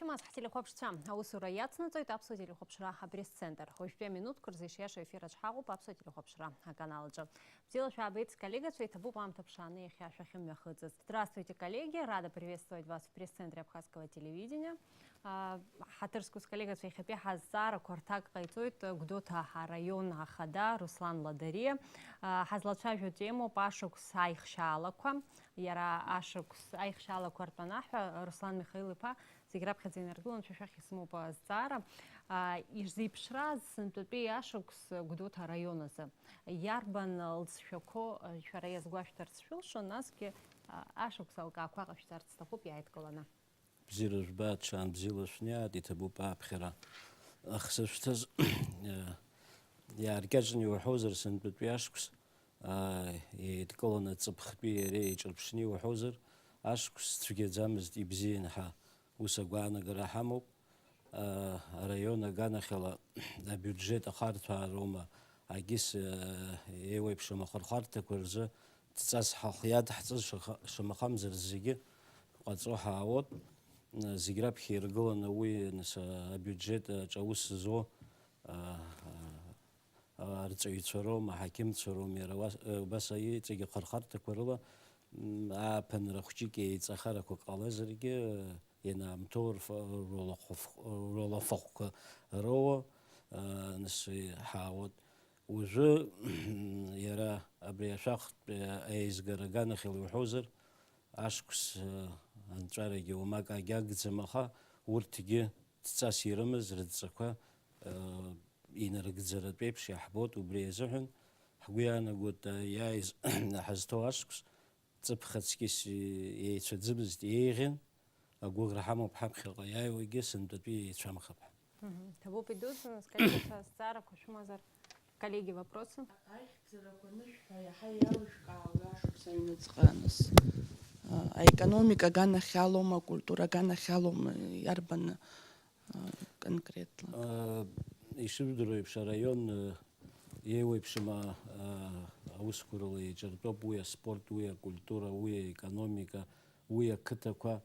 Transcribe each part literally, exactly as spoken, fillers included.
Шәымаз ҳтелехәаԥшцәа, аусура иацнаҵоит Аԥсуа телехәаԥшра апресс-центр. Уажәтәи аминуҭқәа рзы ишиашоу ефир аҿы ҳаҟоуп Аԥсуа телехәаԥшра аканал аҿы. Бзиала шәаабеит, сколлегацәа, иҭабуп аамҭа ԥшааны иахьа шәахьымҩахыҵыз. Здравствуйте, коллеги! Рада приветствовать вас в пресс-центре Абхазского телевидения. А, ҳаҭыр зқәыз сколлегацәа, иахьатәи ҳазҵаарақәа рҭак ҟаиҵоит Гәдоуҭа араион ахада Руслан Ладариа. А, ҳазлацәажәо темоуп ашықәс аихшьаалақәа. Иара ашықәс аихшьаалақәа ртәы анаҳҳәа, Руслан Михаил-иԥа, зегь раԥхьаӡа инаргылан, шәа шәахь исымоуп азҵаара. А, изеиԥшраз сынтәатәи ашықәс Гәдоуҭа араион азы? Иарбан лҵшәақәоу, а, шәара иазгәашәҭарц шәылшон, насгьы, а, ашықәс алкаақәа ҟашәҵарц сҭахуп иааидкыланы. Бзиара жәбааит, ҽаан бзиала шәниааит, иҭабуп ааԥхьара ахсышәҭаз. Иааркьаҿны иуҳәозар, сынтәатәи ашықәс, аа, еидкыланы ҵыԥхтәи иареи еиҿырԥшны иуҳәозар, ашықәс цәгьаӡамызт, ибзиан ҳәа ус агәаанагара ҳамоуп. Аа, араион аганахьала абиуџьет ахарҭәаароума, агьыс, аа, еиуеиԥшым ахырхарҭақәа рзы дҵас ҳахиадҳҵаз шаха-, шамахамзар зегьы ҟаҵо ҳаауеит. Зегь раԥхьа иргыланы уи, нас, абиуџьет аҿы аус зуа, а, а, арҵаҩцәа роума, аҳақьымцәа роума, иара уа-, убас иҵегь ахырхарҭақәа рыла, м, ааԥынра хәҷык еиҵахарақәак ҟалазаргьы, ианаамҭоу рф-, рулахәыф-, рулафахәқәа роуа, а, нас, ҳаауеит. Уажәы, иара абри ашәахтә, а, аизгара аганахьала иуҳәозар, ашықәс, а, анҵәарагьы уамак агьагӡам, аха урҭгьы дҵас ирымаз рыдҵақәа, а, инарыгӡаратә еиԥш иаҳбоит. Убри азыҳәан ҳгәы иаанагоит, а, иааиз ҳазҭоу ашықәс ҵыԥх аҵкьыс еицәаӡымызт, еиӷьын, агәыӷра ҳамоуп ҳаԥхьаҟа иааиуагьы сынтәатәи еицәамхап ҳәа. Мгм. Ҭабуп идуӡӡаны, скажите, са зҵаарақәа шәымазар, коллеги, вопросы? Аихьӡарақәа анышәҳәа, иаҳа иалышәкаауеи ашықәс аҩныҵҟа, нас? А, аекономика аганахьалоума, акультура аганахьалоума, иарбан, а, конкретно? А, ишыжәдыруа еиԥш, араион, а, еиуеиԥшым, а, а, аусқәа рыла еиҿартәоуп уи аспорт, уи акультура, уи аекономика, уи ақыҭақәа.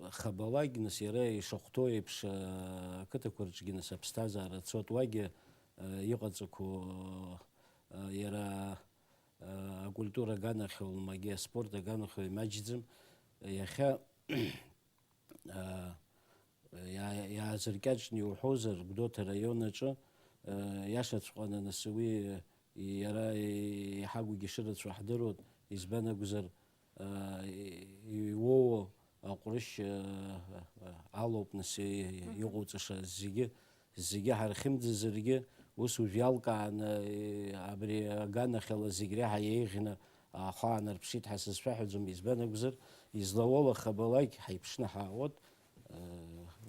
Хабалак, нас, иара ишахәҭоу еиԥш, ақыҭақәа рҿгьы, нас, аԥсҭазаара цоит, уагьы иҟаҵақәоу, иара акультура аганахьала, магьы аспорт аганахьала имаҷӡам. Иахьа иаа-, иаазыркьаҿны иуҳәозар, Гәдоуҭа араион аҿы, иашаҵәҟьаны, нас, уи иара иҳагугьы шырацәоу ҳдыруеит, избан акәзар, иуоуа аҟәрышь алоуп, нас, иҟауҵаша зегьы, зегьы ҳархьымӡазаргьы, ус уажә иалкааны, абри аганахьала зегь реиҳа еиӷьны ахы аанарԥшит ҳәа сызшәаҳәаӡом, избан акәзар, излауоу ахабалак ҳаиԥшны ҳаауеит,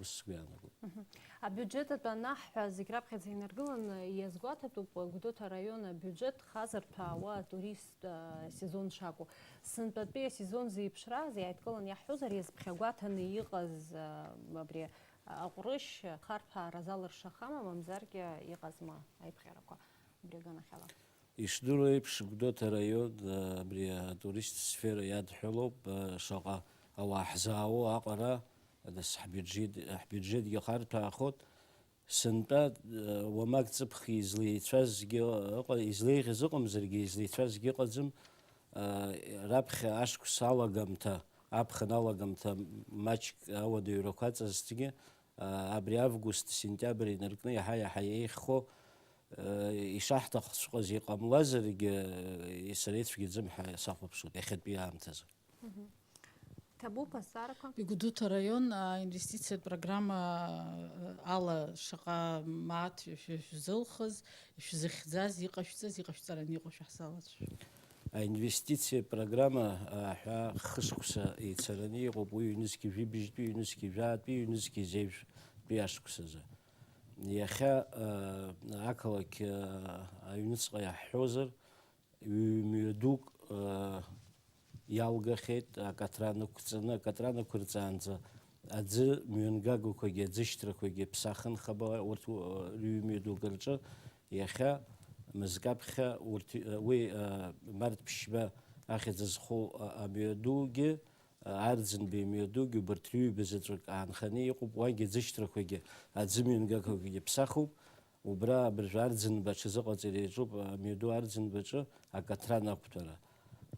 ус сгәы иаанагоит. Мгм. Абиуџьет атәы анаҳҳәа, зегь раԥхьаӡа инаргыланы иазгәаҭатәуп, Гәдоуҭа араион абиуџьет хазырҭәаауа атурист, а, сезон шакәу. Сынтәатәи асезон зеиԥшраз иааидкыланы иаҳҳәозар, иазԥхьагәаҭаны иҟаз, а, абри аҟәрышь харҭәаара залыршахама, мамзаргьы иҟазма аиԥҟьарақәа убри аганахьала? Ишдыру еиԥш, Гәдоуҭа араион, а, абри атурист сфера иадҳәалоуп, а, шаҟа ауаа ҳзаауоу аҟара, нас, ҳбиуџьет, ҳбиуџьетгьы ахарҭәаахоит. Сынтәа, а, уамак ҵыԥх излеицәазгьы ыҟа-, излеиӷьыз ыҟамзаргьы, излеицәазгьы ыҟаӡам. А, раԥхьа ашықәс алагамҭа, аԥхын алагамҭа маҷк ауадаҩрақәа аҵазҭгьы, а, абри август, сентиабр инаркны иаҳа-иаҳа еиӷьхо, а, ишаҳҭахҵәҟьаз иҟамлазаргьы, а, сара ицәгьаӡам ҳәа сахәаԥшуеит иахьатәи аамҭазы. Мгм. Ҭабуп азҵаарақәа. Игәдуҭа араион аинвестициатә программа ала шаҟа мааҭ шә-, шәзылхыз, шәзыхьӡаз, иҟашәҵаз, иҟашәҵараны иҟоу шәаҳзалацәажәоит. Аинвестициатә программа, а, ҳәа хышықәса еицараны иҟоуп, уи ҩнызқьи жәибжьтәи, ҩнызқьи жәаатәи, ҩнызқьи зеижәтәи ашықәсазы. Иахьа, а, ақалақь, а, аҩныҵҟа иаҳҳәозар, ҩ-, мҩа дук, ыы, иалгахьеит, акаҭран ықәҵаны, акаҭран ықәырҵаанӡа аӡы мҩангагақәагьы, аӡышьҭрақәагьы ԥсахын хаба, урҭ, ыы, рыҩмҩа дук рҿы. Иахьа мызкы аԥхьа урҭ, ыы, уи, ыы, март ԥшьба ахьӡ зху, ы, амҩа дугьы, Арӡынба имҩадугьы убарҭ рҩба заҵәык аанханы иҟоуп, уагьы аӡышьҭрақәагьы, аӡымҩангақәагьы ԥсахуп. Убра абыржәы Арӡынба аҽазыҟаҵара иаҿуп, амҩаду Арӡынбаҿы акаҭран ақәҭәара.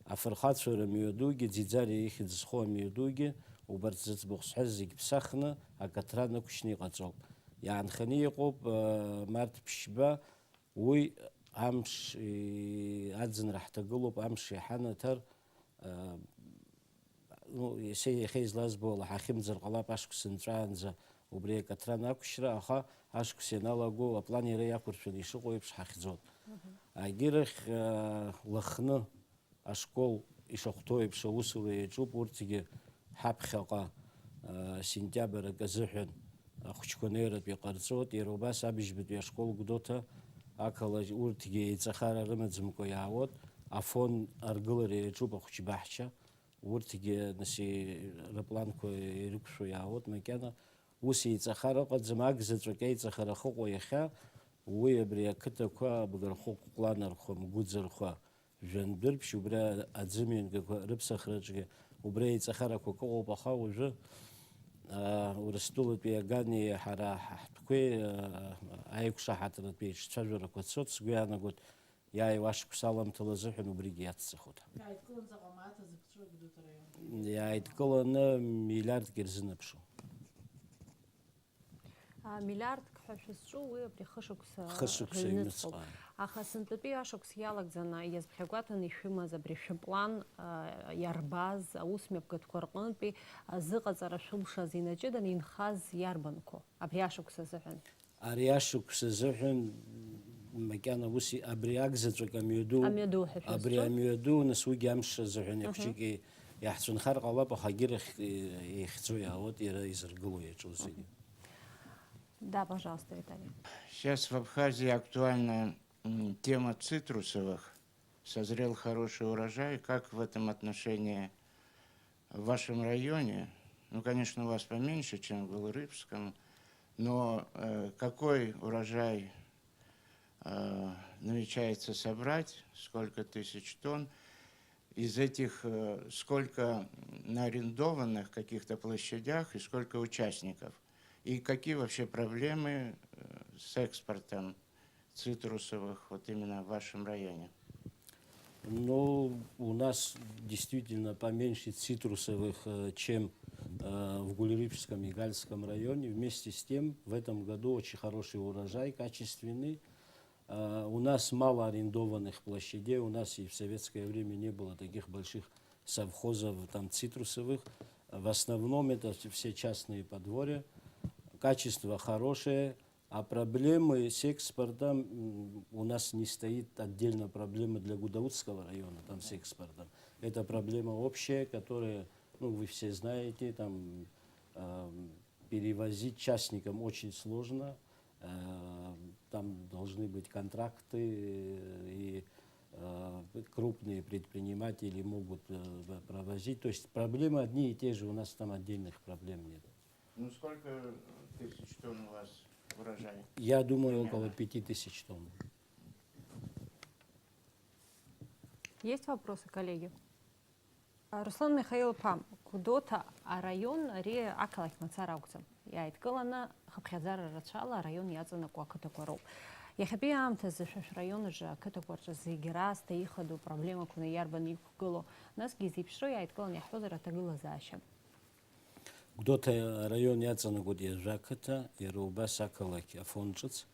Афырхацәа рымҩадугьы, Ӡиӡариа ихьӡ зху амҩадугьы, убарҭ зыӡбахә сҳәаз зегь ԥсахны акаҭран ықәшьны иҟаҵоуп. Иаанханы иҟоуп, э, март ԥшьба, уи амш, э, аӡынра ҳҭагылоуп, амш иҳанаҭар, э, ну, иахьа, иахьа излазбо ала, ҳахьымӡар ҟалап ашықәс нҵәаанӡа убри акаҭран ақәшьра, аха ашықәс ианалаго аплан иара иақәыршәаны ишыҟоу еиԥш ҳахьӡоит. Агьырахь, э, Лыхны ашкол ишахәҭоу еиԥш аусура иаҿуп, урҭгьы ҳаԥхьаҟа, э, сентиабр акы азыҳәан ахәыҷқәа неиратә иҟарҵоит, иара убас абыжьбатәи ашкол Гәдоуҭа ақалақь урҭгьы еиҵахара рымаӡамкәа иаауеит, афон аргылара иаҿуп ахәыҷбаҳча, урҭгьы, нас, и-, рыпланқәа ирықәшәо иаауеит, макьана ус еиҵахара ыҟаӡам, ак заҵәык еиҵахара ахьыҟоу иахьа, уи абри ақыҭақәа Абгархәы, Кәланархәы, Мгәыӡырхәа, Жәандәырԥшь, убри аӡымҩангақәа рыԥсахраҿгьы убри еиҵахарақәак ыҟоуп, аха уажәы, аа, Урыстәылатәи агани ҳара ҳтәқәеи, аа, аиқәшаҳаҭратәи еиҿцәажәарақәа цоит, сгәы иаанагоит, иааиуа ашықәс аламҭала азыҳәан убригьы иацҵахоит. Иааидкылан заҟа мааҭ азыԥҵәы Гәдоуҭа араион? Иааидкыланы миллиардк ирзынаԥшуа. А, миллиардк ҳәа шәызҿу, уи абри хышықәса Хышықәса рыҩныҵҟоуп. Аҩныҵҟа. Аха сынтәатәи ашықәс иалагӡаны иазԥхьагәаҭаны ишәымаз абри шәыплан, а, иарбаз аусмҩаԥгатәқәа рҟынтәи, а, зыҟаҵара шәылшаз инаҷыданы инхаз иарбанқәоу абри ашықәс азыҳәан? Ари ашықәс азыҳәан макьана ус и-, абри агзаҵәык амҩаду, Амҩаду ҳәа шәызҿу? Абри амҩаду, нас уигьы амш азыҳәан Аҳа. Иахәҷык и-, иаҳцәынхар ҟалап, аха агьырахь, э, еихьӡо иаауеит иара изыргыло иаҿу зегьы. Да, пожалуйста, Виталий. Сейчас в Абхазии актуальна, м, тема цитрусовых. Созрел хороший урожай. Как в этом отношении в вашем районе? Ну, конечно, у вас поменьше, чем в Гулрыбском, но, э, какой урожай, э, намечается собрать, сколько тысяч тонн? Из этих, э, сколько на арендованных каких-то площадях и сколько участников? И какие вообще проблемы, э, с экспортом цитрусовых вот именно в вашем районе? Ну, у нас действительно поменьше цитрусовых, э, чем, э, в Гулрыбском и Гальском районе. Вместе с тем, в этом году очень хороший урожай, качественный. Э, у нас мало арендованных площадей, у нас и в советское время не было таких больших совхозов, там, цитрусовых. В основном это все частные подворья. Качество хорошее, а проблемы с экспортом, м, у нас не стоит отдельно проблема для Гудаутского района, там, с экспортом. Это проблема общая, которая, ну, вы все знаете, там, эм, перевозить частникам очень сложно. Э, там должны быть контракты, э, и, э, крупные предприниматели могут, э, в-, провозить. То есть проблемы одни и те же, у нас там отдельных проблем нет. Ну, сколько тысяч тонн у вас урожай? Я думаю, около Примерно. Пяти тысяч тонн. Есть вопросы, коллеги? Руслан Михаил-иԥа, Гәдоуҭа араион ари ақалақь мацара акәӡам. Иааидкыланы хыԥхьаӡара рацәала араион иаҵанакуа ақыҭақәа роуп. Иахьатәи аамҭазы шәа шәраион аҿы ақыҭақәа рҿы зегь раасҭа ихадоу проблемақәаны иарбан иқәгылоу, насгьы изеиԥшроу иааидкыланы иаҳҳәозар аҭагылазаашьа? Гәдоуҭа араион иаҵанакуеит ҩажәа ақыҭа, иара убас ақалақь Афон ҿыц.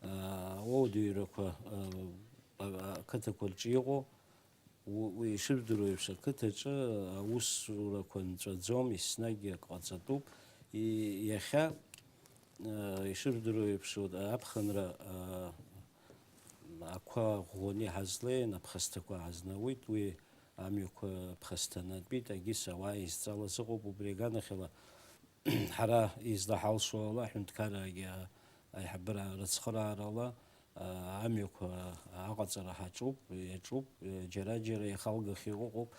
Аа, ауадаҩрақәа, аа, а-, ақыҭақәа рҿы иҟоу, у-, уи ишыжәдыруа еиԥш, ақыҭаҿы аусурақәа нҵәаӡом, еснагь ак ҟаҵатәуп. И-, иахьа, аа, ишыжәдыруа еиԥш, уа-, аԥхынра, аа, ақәа ӷәӷәаны иҳазлеин, аԥхасҭақәа ҳазнауит, уи амҩақәа ԥхасҭанатәит, агьыс ауаа изҵалаз ыҟоуп, убри аганахьала ҳара излаҳалшо ала, аҳәынҭқаррагьы аиҳабыра рыцхыраарала, а, амҩақәа аҟаҵара ҳаҿуп, иаҿуп, џьара-џьара иахалгахьоу ыҟоуп.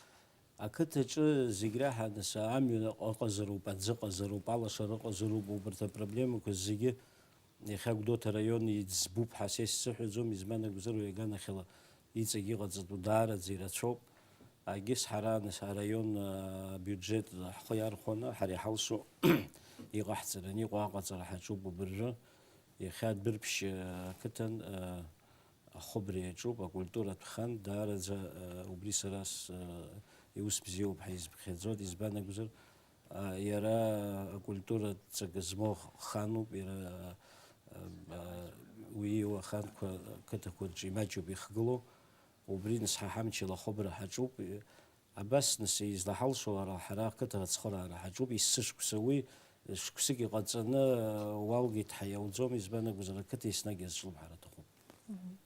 Ақыҭаҿы зегь раҳаны са амҩа ыҟазароуп, аӡы ыҟазароуп, алашара ыҟазароуп, убарҭ апроблемақәа зегьы Иахьа Гәдоуҭа араион иӡбуп ҳәа са исзыҳәаӡом, избан акәзар, уи аганахьала иҵегь иҟаҵатәу даараӡа ирацәоуп. Егьыс ҳара, нас, араион, а, абиуџьет ҳхы иархәаны, ҳара иҳалшо иҟаҳҵараны иҟоу аҟаҵара ҳаҿуп абыржәы. Иахьа Дәырԥшь, а, ақыҭан, а, ахыбра иаҿуп, акультуратә хан, даараӡа, а, убри сара с-, а, иус бзиоуп ҳәа изыԥхьаӡоит, избан акәзар, а, иара акультура ҵакы змоу хануп, иара, а, а, уи ииуа аханқәа қыҭақәа рҿы имаҷуп ихгылоу. Убри нас ҳа ҳамчала ахыбра ҳаҿуп. Абас нас излаҳалшо ара ҳара ақыҭа ацхыраара ҳаҿуп, есышықәса уи шықәсык иҟаҵаны уалгеит ҳәа иауӡом, избан акәзар, ақыҭа еснагь иазҿлымҳар аҭахуп. Мгм.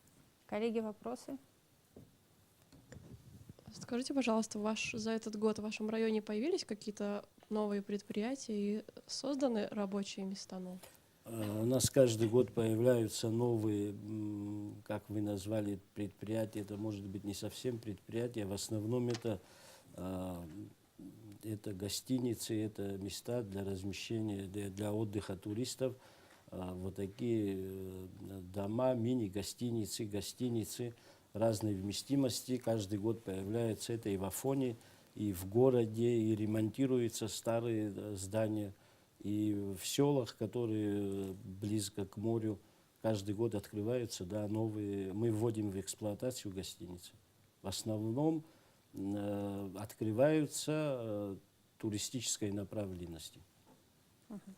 Коллеги, вопросы? Скажите, пожалуйста, ваш, за этот год в вашем районе появились какие-то новые предприятия и созданы рабочие места новые? Э, у нас каждый год появляются новые, м, как вы назвали, предприятия. Это может быть не совсем предприятия. В основном это, э, это гостиницы, это места для размещения, для, для отдыха туристов. Э, вот такие, э, дома, мини-гостиницы, гостиницы разной вместимости. Каждый год появляются. Это и в Афоне, и в городе, и ремонтируются старые, э, здания. И в сёлах, которые близко к морю, каждый год открываются, да, новые. Мы вводим в эксплуатацию гостиницы. В основном, м, э, открываются, э, туристической направленности. Мгм.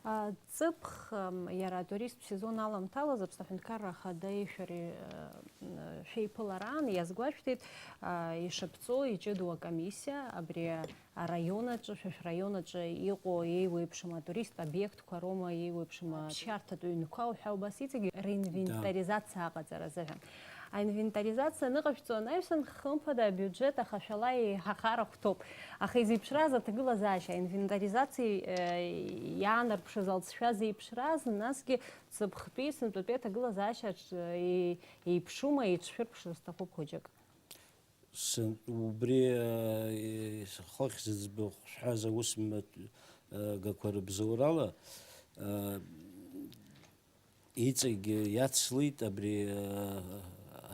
А, ҵыԥх, м, иара атуристтә сезон аламҭалаз Аԥсны Аҳәынҭқарра Ахадеи шәареи, э, м, шәеиԥылараан иазгәашәҭеит, а, ишаԥҵоу иҷыдоу акомиссиа, абри араион аҿы, шәа шәраион аҿы иҟоу еиуеиԥшым атуристтә обиектқәа роума, еиуеиԥшым аԥсшьарҭатә ҩнқәа уҳәа убас иҵегь реинвентаризациа аҟаҵара азыҳәан. Аинвентаризациа аныҟашәҵо анаҩсан, хымԥада абиуџьет ахашәала еиҳахар ахәҭоуп. Аха изеиԥшраз аҭагылазаашьа, аинвентаризациа, э, иаанарԥшыз алҵшәа зеиԥшраз, насгьы ҵыԥхтәи, сынтәатәи аҭагылазаашьа аҿ-, е-, еиԥшума, еиҿшәырԥшыр сҭахуп хәыҷык. Сын-, убри, э, хыхь зыӡбахә шәҳәаз аус м-, э, гақәа рыбзоурала, э, иҵегь иацлеит абри, э,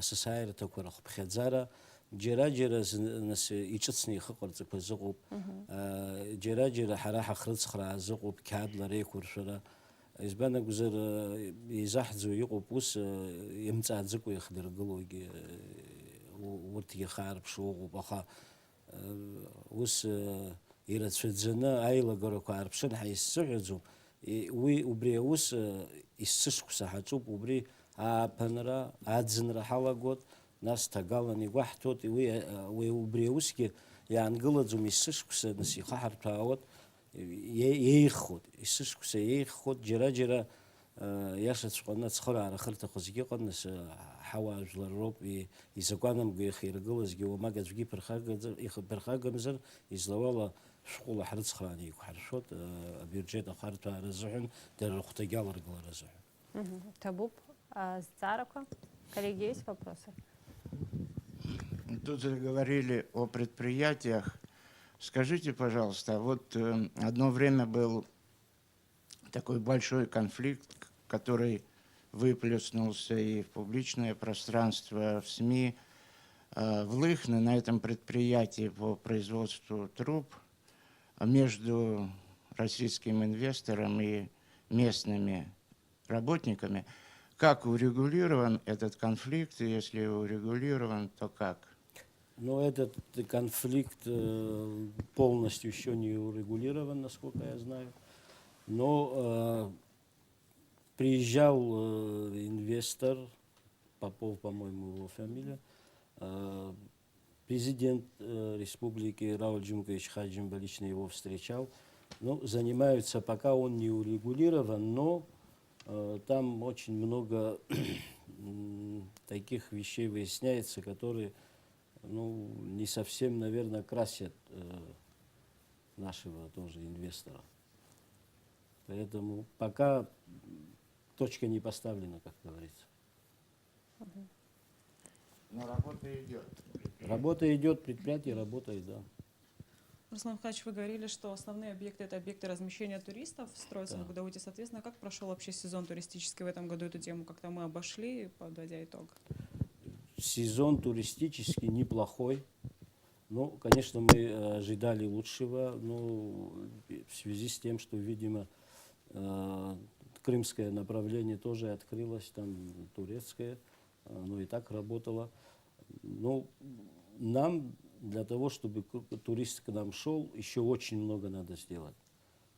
асасааирҭақәа рыхԥхьаӡара. Џьара-џьара зны-, нас иҿыцны ихыҟарҵақәаз ыҟоуп. Мгм. Э, џьара-џьара ҳара ҳахрыцхрааз ыҟоуп, қьаадла реиқәыршәара. Избан акәзар, э, еизаҳӡо иҟоуп ус, э, имҵааӡыкәа ихдыргылогьы, э, у-, урҭгьы хаарԥшуа ыҟоуп, аха, э, ус, э, ирацәаӡаны аилагарақәа аарԥшын ҳәа исзыҳәаӡом. И-, уи, убри аус, э, есышықәса ҳаҿуп, убри ааԥынра, аӡынра ҳалагоит, нас ҭагалан игәаҳҭоит, уи, э, уи, убри аусгьы иаангылаӡом, есышықәса нас ихаҳарҭәаауеит. Иеи-, еиӷьхоит, есышықәса еиӷьхоит, џьара-џьара, э, иашаҵәҟьаны ацхыраара ахырҭахо зегьы ыҟан, нас, э, ҳауаажәлар роуп, и-, изакәанамго ихиргылазгьы уамак аӡәгьы иԥырхагаӡа-, ихы ԥырхагамзар, излауала шәҟәыла ҳрыцхрааны еиқәҳаршәоит, э, абиуџьет ахарҭәаара азыҳәан, дара рыхәҭагьы аларгылара азыҳәан. Мгм. Ҭабуп, а, зҵаарақәа. Коллеги, есть вопросы? Тут заговорили о предприятиях. Скажите, пожалуйста, вот, э, одно время был такой большой конфликт, к-, который выплеснулся и в публичное пространство, в СМИ, э, в Лыхны на этом предприятии по производству труб, а, между российским инвестором и местными работниками. Как урегулирован этот конфликт? И если урегулирован, то как? Ну, этот конфликт, э, полностью ещё не урегулирован, насколько я знаю. Но, э, приезжал, э, инвестор, Попов, по-моему, его фамилия, э, президент, э, республики Рауль Джумкович Хаджимба лично его встречал. Ну, занимаются, пока он не урегулирован, но, э, там очень много, м, таких вещей выясняется, которые, ну, не совсем, наверное, красят, э, нашего тоже инвестора. Поэтому пока, м, точка не поставлена, как говорится. Мгм. Но работа идёт. Работа идёт, предприятие работает, да. Руслан Михайлович, вы говорили, что основные объекты — это объекты размещения туристов, строятся в Да. Гудауте. Соответственно, как прошёл вообще сезон туристический в этом году? Эту тему как-то мы обошли, подводя итог. Сезон туристический неплохой. Ну, конечно, мы э, ожидали лучшего, ну, в связи с тем, что, видимо, э, крымское направление тоже открылось, там турецкое, оно и так работало. Ну, нам для того, чтобы к- турист к нам шел, еще очень много надо сделать.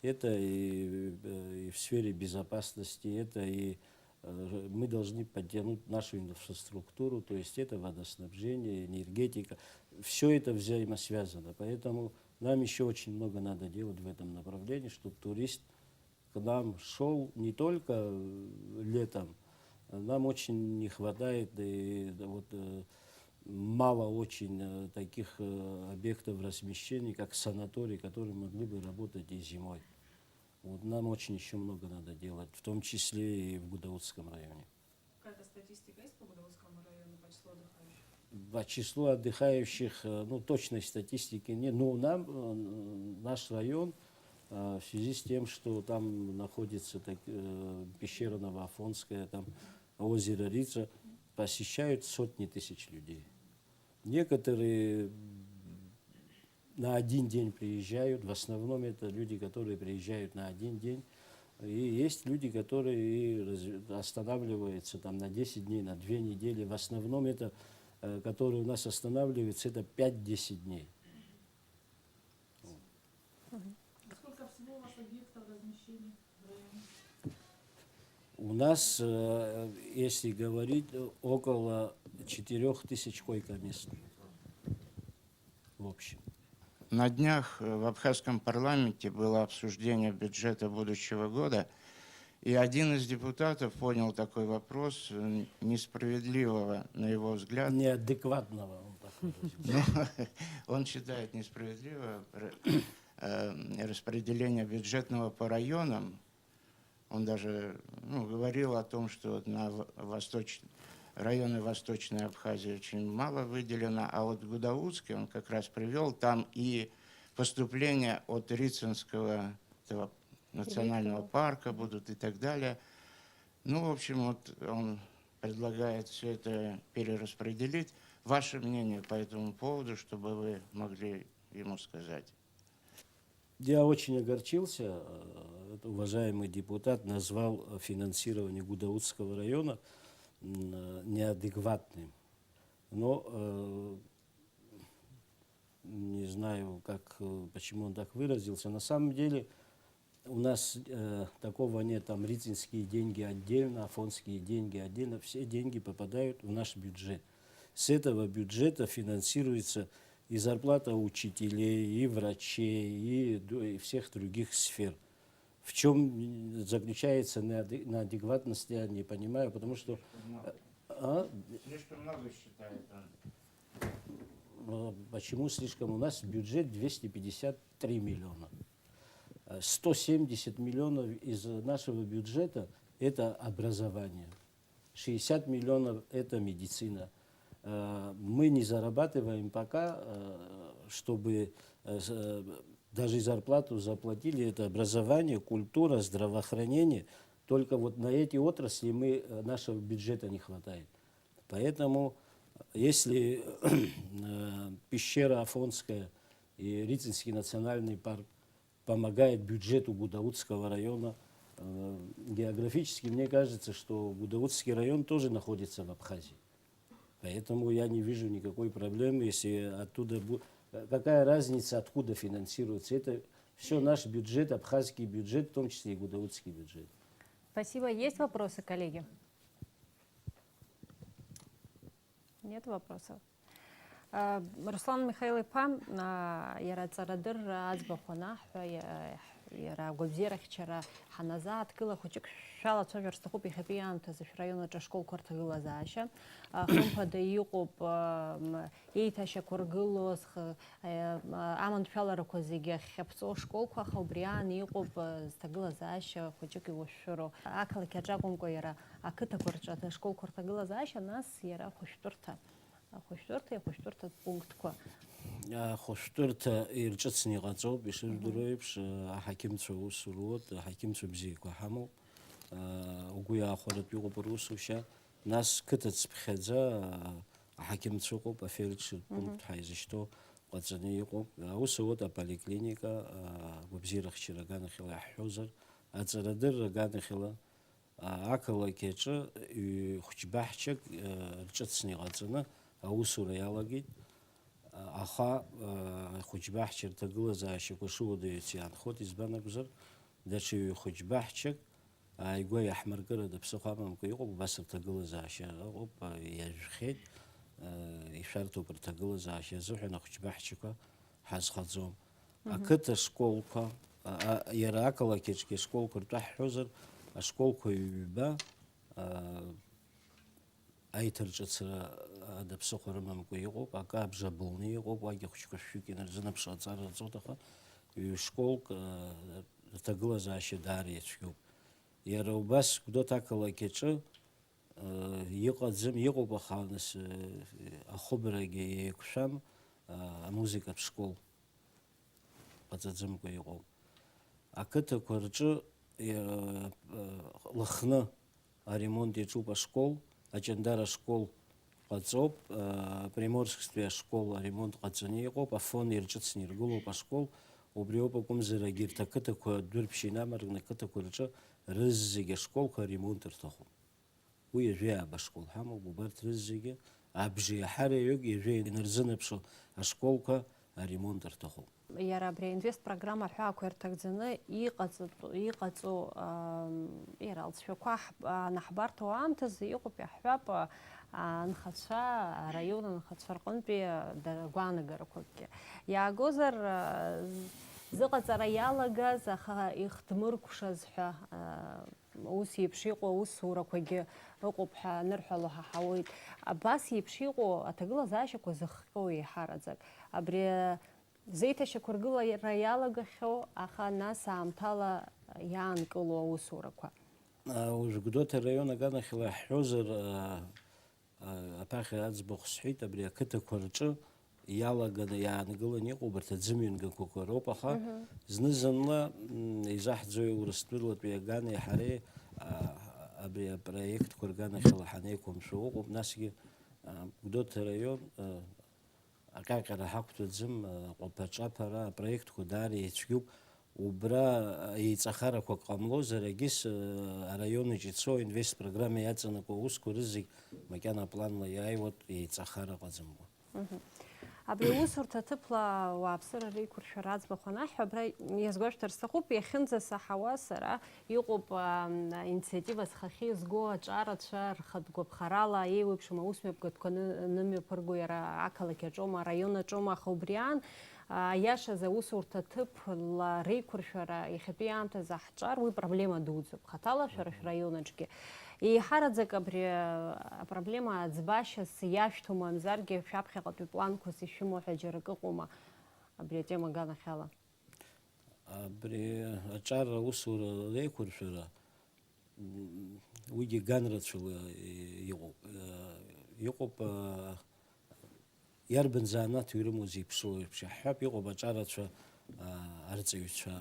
Это и, э, и в сфере безопасности, это и э, мы должны подтянуть нашу инфраструктуру, то есть это водоснабжение, энергетика. Все это взаимосвязано. Поэтому нам еще очень много надо делать в этом направлении, чтобы турист к нам шел не только э, летом. Нам очень не хватает и, да, вот, э, мало очень э, таких э, объектов размещения, как санаторий, которые могли бы работать и зимой. Вот нам очень еще много надо делать, в том числе и в Гудаутском районе. Какая-то статистика есть по Гудаутскому району по числу отдыхающих? По числу отдыхающих, э, ну, точной статистики нет. Ну, нам, э, наш район, э, в связи с тем, что там находится так, э, пещера Новоафонская, там озеро Рица, посещают сотни тысяч людей. Некоторые на один день приезжают, в основном это люди, которые приезжают на один день. И есть люди, которые и раз- останавливаются там на десять дней, на две недели. В основном это, э, которые у нас останавливаются, это пять-десять дней. Сколько всего у вас объектов размещения в районе? У нас, э, если говорить, э, около четырех тысяч койко-мест в общем. На днях э, в абхазском парламенте было обсуждение бюджета будущего года, и один из депутатов поднял такой вопрос э, несправедливого, на его взгляд. Неадекватного, он так выразился. Он считает несправедливо р- э, распределение бюджетного по районам. Он даже ну, говорил о том, что на в- восточ... районы Восточной Абхазии очень мало выделено, а вот Гудаутский он как раз привел, там и поступления от Рицинского этого национального парка будут и так далее. Ну, в общем, вот он предлагает все это перераспределить. Ваше мнение по этому поводу, чтобы вы могли ему сказать. Я очень огорчился, э, уважаемый депутат назвал финансирование Гудаутского района м, э, неадекватным. Но э, не знаю, как, э, почему он так выразился. На самом деле у нас э, такого нет. Там рицинские деньги отдельно, афонские деньги отдельно. Все деньги попадают в наш бюджет. С этого бюджета финансируется и зарплата учителей, и врачей, и, ду- и всех других сфер. В чем заключается неаде- неадекватность, я не понимаю, потому что... э, а? Слишком много считает он. Э, Почему слишком? У нас бюджет двести пятьдесят три миллиона. Э, сто семьдесят миллионов из нашего бюджета — это образование. Шестьдесят миллионов — это медицина. Э, Мы не зарабатываем пока, э, чтобы э, с- э, даже и зарплату заплатили, это образование, культура, здравоохранение. Только вот на эти отрасли мы, э, нашего бюджета не хватает. Поэтому, э, если э, пещера Афонская и Рицинский национальный парк помогает бюджету Гудаутского района, э, географически мне кажется, что Гудаутский район тоже находится в Абхазии. Поэтому я не вижу никакой проблемы, если оттуда... бу- э, Какая разница, откуда финансируется? Это все наш бюджет, абхазский бюджет, в том числе и гудаутский бюджет. Спасибо. Есть вопросы, коллеги? Нет вопросов. Э, Руслан Михаил-иԥа, а, иара аҵарадырра аӡбахә анаҳҳәа, иа- иара агәабзиарахьчара ҳаназааҭгыла, хәыҷык шәалацәажәар сҭахуп иахьатәи аамҭазы шәраион аҿы ашколқәа рҭагылазаашьа. А, хымԥада иҟоуп, а, м, еиҭашьақәыргылоз, х- Е, аманшәаларақәа зегьы ахьхьаԥҵоу ашколқәа, аха убри аан иҟоуп, е, зҭагылазаашьа хәыҷык иуашәшәыроу. Ақалақь аҿы акәымкәа, иара ақыҭақәа рҿы ашколқәа рҭагылазаашьа, нас иара ахәышәтәырҭа, ахәышәтәырҭеи ахәышәтәырҭатә пунктқәа. Ахәышәтәырҭа ирҿыцны иҟаҵоуп, ишыжәдыруа еиԥш, аҳақьымцәа аус руоуп, аҳақьымцәа бзиақәа ҳамоуп, угәы иаахәаратәы иҟоуп русушьа, нас қыҭа цыԥхьаӡа аҳақьымцәа ыҟоуп, афельдшер пункт ҳәа изышьҭоу, ҟаҵаны иҟоуп. Аус ауеит аполиклиника, агәабзиарахьчара аганахьала иаҳҳәозар, аҵарадырра аганахьала, ақалақь аҿы ҩ-хәыҷбаҳчак рҿыцны иҟаҵаны аусура иалагеит. Аха ахәыҷбаҳча рҭагылазаашьақәа шыуадаҩыц иаанхоит, избан акәзар, даҽа ҩ-хәыҷбаҳчак ааигәа иаҳмыркырада ԥсыхәа амамкәа иҟоуп, убас рҭагылазаашьа ыҟоуп, иажәхьеит, ишәарҭоуп рҭагылазаашьа азыҳәан ахәыҷбаҳчақәа ҳазхаӡом. Мгм. Ақыҭа школқәа, а, а, иара ақалақь аҿгьы ашколқәа ртәы ҳҳәозар, ашколқәа ҩба, а, аиҭарҿыцра ада ԥсыхәа рымамкәа иҟоуп, акы абжа былны иҟоуп, уагьы ахәыҷқәа шәҩык инарзынаԥшуа аҵара рҵоит, аха ҩ-школк, а, рҭагылазаашьа даара ицәгьоуп. Иара убас Гәдоуҭа ақалақь аҿы, а, иҟаӡам, иҟоуп, аха нас, а, ахыбрагьы еиқәшәам, а, амузыкатә школ ҟаҵаӡамкәа иҟоуп. Ақыҭақәа рҿы, иа-, Лыхны аремонт иаҿуп ашкол, Аҷандара ашкол ҟаҵоуп, а, Приморсктәи ашкол аремонт ҟаҵаны иҟоуп, Афон ирҿыцны иргылоуп ашкол, убри ауп акәымзар, егьырҭ ақыҭақәа дәырԥшьа инамаркны ақыҭақәа рҿы рызегьы ашколқәа аремонт рҭахуп. Уи ҩажәи ааба школ ҳамоуп, убарҭ рызегьы абжеиҳараҩык ҩажәи инарзынаԥшуа ашколқәа аремонт рҭахуп. Иара абри аинвест программа аҳәаақәа ирҭагӡаны иҟаҵатәу, иҟаҵоу, ам, иара алҵшәақәа ҳб-, анаҳбарҭоу аамҭазы иҟоуп, иаҳҳәап, а, анхацәа, араион анхацәа рҟынтәи, а, дара гәаанагарақәакгьы. Иаагозар, а, з-, зыҟаҵара иалагаз, аха ихҭмыркәшаз ҳәа, а, ус еиԥш иҟоу аусурақәагьы ыҟоуп ҳәа анырҳәало ҳаҳауеит. Абас еиԥш иҟоу аҭагылазаашьақәа зыхҟьоу еиҳараӡак. Абри зеиҭашьақәыргылара иалагахьоу, аха нас аамҭала иаанкылоу аусурақәа. А, уажә Гәдоуҭа араион аганахьала иаҳҳәозар, а, а, аԥахьа аӡбахә сҳәеит, абри ақыҭақәа рҿы иалаганы иаангыланы иҟоу убарҭ аӡымҩангақәақәа роуп, аха Мгм. зны-зынла, м, изаҳӡои Урыстәылатәи агани ҳареи, а, абри апроектқәа рганахьала ҳанеиқәымшәо ыҟоуп, насгьы, а, Гәдоуҭа араион, а, аҟьаҟьара ҳақәтәаӡам, аҟәаԥа-ҿаԥара апроектқәа даара ицәгьоуп. Убра еиҵахарақәак ҟамлозар, егьыс, араион аҿы ицо инвест программа иаҵанакуа аусқәа рызегь макьана апланла иааиуеит, еиҵахара ыҟаӡамкәа. Мгм. Абри аусурҭа аҭыԥла ауааԥсыра реиқәыршәара аӡбахә анаҳҳәа, абра иазгәашәҭар сҭахуп, иахьынӡасаҳауа сара, Иҟоуп, ам, инициатива зхахьы изго аҿарацәа рхатә гәаԥхарала еиуеиԥшым аусмҩаԥгатәқәа ны-, нымҩаԥырго иара ақалақь аҿоума, араион аҿоума, аха убри аан, а, аиашаз аусурҭа ҭыԥла реиқәыршәара иахьатәи аамҭазы ҳҿар, уи проблема дуӡӡоуп, хаҭала шәара Мгм. шәраион аҿгьы. Еиҳараӡак абри, а, апроблема аӡбашьас иашәҭоу мамзаргьы шәаԥхьаҟатәи планқәас ишәымоу ҳәа џьара акы ыҟоума абри атема аганахьала? Абри аҿар аусура реиқәыршәара, м, уигьы ганрацәала иҟоуп. Иҟоуп, а, иарбан занааҭ ирымоу зеиԥшроу еиԥш иаҳҳәап, иҟоуп аҿарацәа, а, арҵаҩцәа,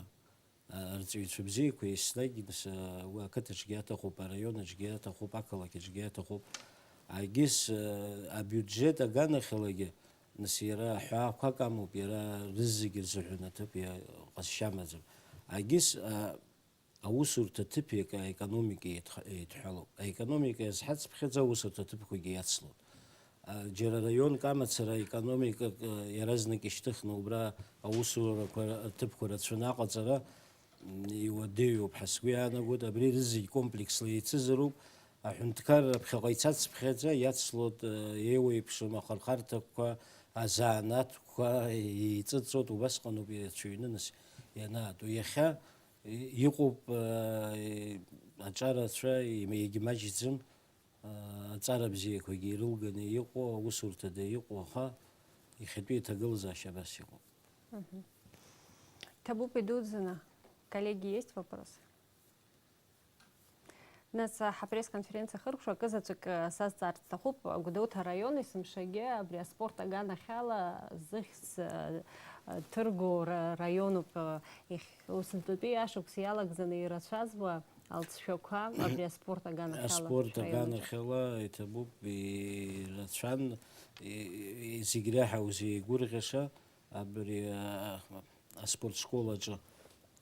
а, арҵаҩцәа бзиақәа еснагь, нас, а, уи ақыҭаҿгьы аҭахуп, араион аҿгьы аҭахуп, ақалақь аҿгьы аҭахуп. Агьыс, а, абиуџьет аганахьалагьы, Нас иара ҳәаақәак амоуп, иара рызегьы рзыҳәан аҭыԥ иа-, ҟазшьа амаӡам. Агьыс, а, аусурҭа ҭыԥ иак аекономика еидҳ-, еидҳәалоуп. Аекономика иазҳацыԥхьаӡа аусурҭа ҭыԥқәагьы иацлоит. А, џьара раионк амацара аекономикак, а, иаразнак ишьҭыхны убра аусурақәа р-, рҭыԥқәа рацәаны аҟаҵара, Иуадаҩуп ҳәа сгәы иаанагоит, абри рызегь комплексла еицызароуп. Аҳәынҭқарра ԥхьаҟа ицацыԥхьаӡа иацлоит, э, еиуеиԥшым ахырхарҭақәа, азанааҭқәа еиҵыҵуеит, убасҟаноуп ирацәаҩны нас ианаатәо. Иахьа и-, иҟоуп, э, аҿарацәа им-, иагьмаҷӡам. Аҵара бзиақәагьы ирылганы иҟоу, аусурҭада иҟоу, аха иахьатәи аҭагылазаашьа абас иҟоуп. Мгм. Ҭабуп идуӡӡаны. Коллеги, есть вопросы? Нас, а, ҳапресс-конференциа ахыркәшо акы заҵәык, а, сазҵаарц сҭахуп. Гәдоуҭа араион есымшагьы абри аспорт аганахьала зыхьӡ, а, а, ҭырго ра-, раионуп, а, иахь-, усынтәатәи ашықәс иалагӡаны ирацәазма Алҵшәақәа абри аспорт аганахьала Аспорт шәаҩнаҿы. Аганахьала иҭабуп, ирацәан, и-, и-, зегь реиҳа узеигәырӷьаша, абри аспорт школ аҿы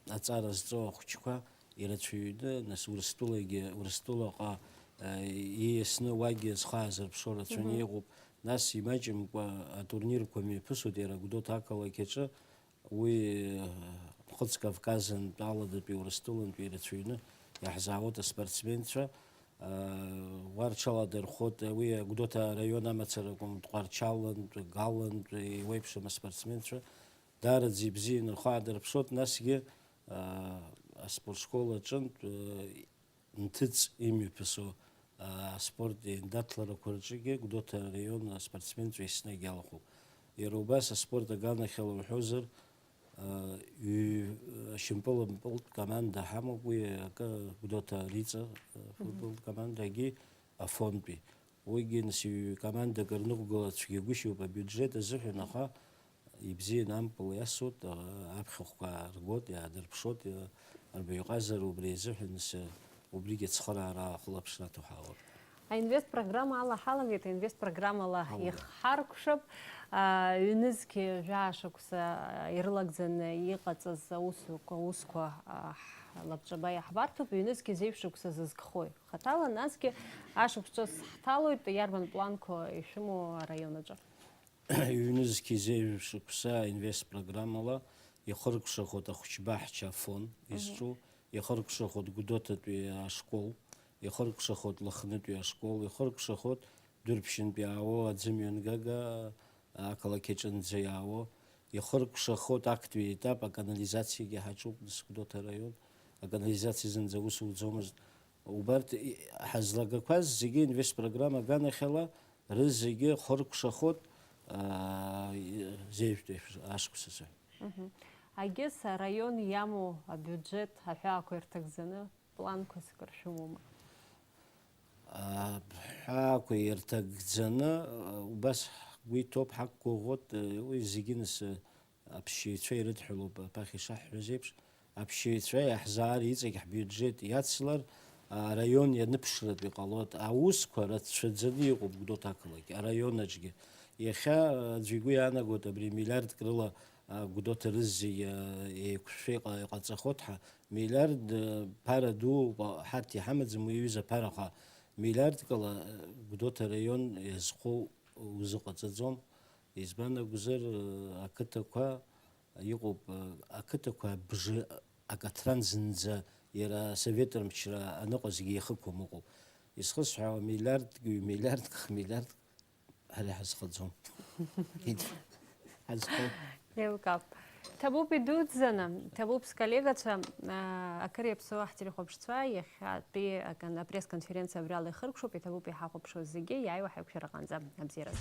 аҵара зҵоу ахәыҷқәа ирацәаҩны, нас Урыстәылагьы, Урыстәылаҟа ииасны уагьы зхы аазырԥшуа рацәаны иҟоуп. Нас имаҷымкәа атурнирқәа мҩаԥысуеит иара Гәдоуҭа ақалақь аҿы. Уи Нхыҵ Кавказынтә, Аладатәи, Урыстәылантәи ирацәаҩны иаҳзаауеит аспортсменцәа. Уа рҽаладырхәуеит, уи Гәдоуҭа араион амацара акәым, Тҟәарчалынтә, Галынтә еиуеиԥшым аспортсменцәа. Даараӡа ибзианы рхы аадырԥшуеит, насгьы аспортшкол аҿынтә нҭыҵ имҩаԥысуа аспорт еиндаҭларақәа рҿгьы Гәдоуҭа араион аспортсменцәа еснагь иалахәуп. Иара убас аспорт аганахьала уҳәозар, ҩ-, ашьапылампылтә команда ҳамоуп, уи акы Гәдоуҭа Риҵа футболтә командагьы Афонтәи. Уигьы нас ҩ-, командак рныҟәгала цәгьагәышьоуп абиуџьет азыҳәан, аха ибзианы ампыл иасуеит, аԥхьахәқәа ааргоит, иаадырԥшуеит, рбаҩ ҟазара убри азыҳәан нас убригьы ацхыраара ахылаԥшра аҭахәаауеит. Аинвест программа ала ҳалагеит, аинвест программала Ҳалагеит. Ихҳаркәшап. Ҩнызқьи жәаа шықәса ирылагӡаны иҟаҵаз аусқәа, аусқәа лабҿаба иаҳбарҭоуп. Ҩнызқьи зеижә шықәса зызкхои? Хаҭала, насгьы ашықәс ҿыц ҳҭалоит, иарбан планқәа ишәымоу араион аҿы? Ҩнызқьи зеижә шықәса аинвест программала ихыркәшахоит ахәыҷбаҳча афон изҿу, ихыркәшахоит Гәдоуҭатәи ашкол, ихыркәшахоит Лыхнытәи ашкол, ихыркәшахоит Дәрыԥшьынтәи иаауа аӡымҩангага ақалақь аҿынӡа иаауа, ихыркәшахоит актәи етап, аканализациагьы ҳаҿуп, нас Гәдоуҭа араион аканализациа зынӡа аус уӡомызт. Убарҭ и-, ҳазлагақәаз зегьы инвестпрограмма аганахьала рызегьы хыркәшахоит, аа, и-, зеижәтәи ашықәс азы. Мгм. Агьыс араион иамоу абиуџьеҭ аҳәаақәа ирҭагӡаны планқәас акыр шәымоума? Аҳәаақәа ирҭагӡаны, убас ҳгәы иҭоуп, ҳақәгәыӷуеит, уи зегьы нас, аԥсшьаҩцәа ирыдҳәалоуп, аԥахьа ишаҳҳәаз еиԥш, аԥсшьаҩцәа иаҳзаар иҵегь ҳбиуџьет иацлар, араион ианыԥшратә иҟалоит. Аусқәа рацәаӡаны иҟоуп Гәдоуҭа ақалақь, араион аҿгьы. Иахьа аӡәы игәы иаанагоит абри миллиардк рыла, а, Гәдоуҭа рызегьы, а, еиқәшәшәа иҟа-, иҟаҵахоит ҳәа, миллиард, э, ԥара ду, ҟа-, ҳарҭ иҳамаӡам уи аҩыза аԥара, аха миллиардк ала, э, Гәдоуҭа араион иазхоу узыҟаҵаӡом. Избан акәзар, э, ақыҭақәа иҟоуп, э, ақыҭақәа абжа акаҭран зынӡа иара асовет рымчра аныҟазгьы иахықәым ыҟоуп. Изхысҳәаауа миллиардк, ҩ-миллиардк, х-миллиардк Ҳара ҳазхаӡом. Ҳазхом. Еилкаап. Ҭабуп идуӡӡаны, ҭабуп сколлегацәа, аа, акыр иаԥсоу ҳтелехәаԥшцәа, иахьатәи акон-, апресс-конференциа абриала ихыркәшоуп, иҭабуп иҳахәаԥшуа зегьы, иааиуа ҳаиқәшәараҟынӡа. Абзиараз.